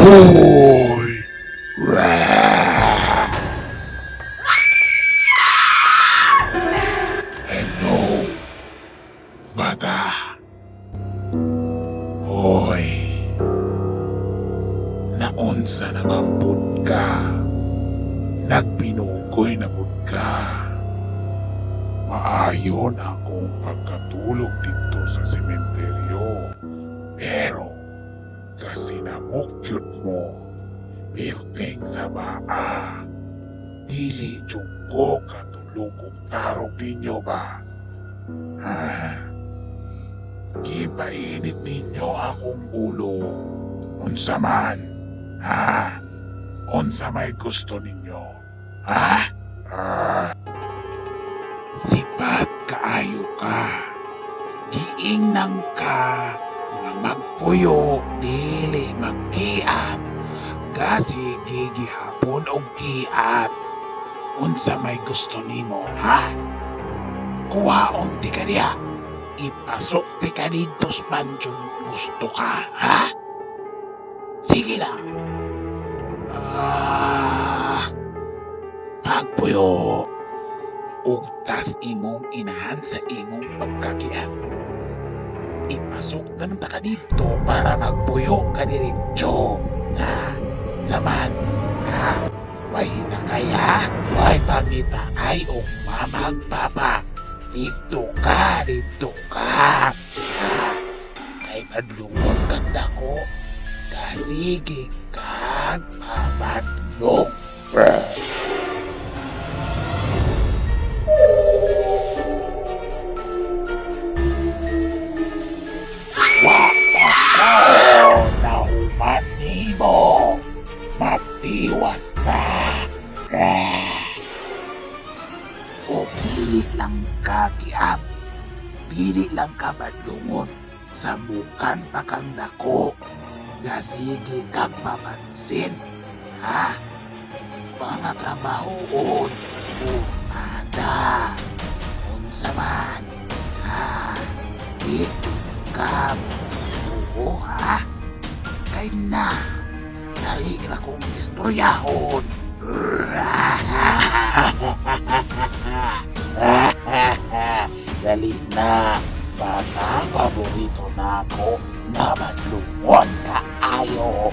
Hoy! Rah! Hello, bata. Hoy. Naunsa naman pud ka. Nagbinugoy na pud ka. Maayon akong pagkatulog dito sa sementeryo. Pero, kasi namukyot mo, pirting sa baa. Dili jud ko katulog og tarog ninyo ba? Ah, gipainit ninyo akong ulo. Unsa man? Ha? Unsa may gusto ninyo? Ha? Ah. Sipat kaayo ka. Giingnan ka nga magpuyo dili magkiat. Kasi gigihapon og kiat. Unsa may gusto nimo, ha? Kuhaon ti ka diha. Ipasok ti ka didto sa mansion gusto ka, ha? Sige na. Ah, pagpuyo. Ugtas imong inahan sa imong pagkakiat. Ipasok na ng taka dito para magpuyo ka diretso. Ha? Saman, ha? Way na kaya, way pangita ay og mamang papa. Dito ka, dito ka. Ha? Kay madlungon kang dako. Kasige kang pamadlong. Wa pa ko nahuman nimo. Magtiwas ta. Ah. O dili lang ka kiap. Dili lang ka madlungon. Sa bukan pa kang dako. Gasige kang pamansin. Ha? Mga trabahoon. Ada. Unsa man. Ha? Dito ka. Oo, ha? Kay na. Dali ra kong istoryahon. Dali na. Bata, paborito na ako na madlungon kaayo.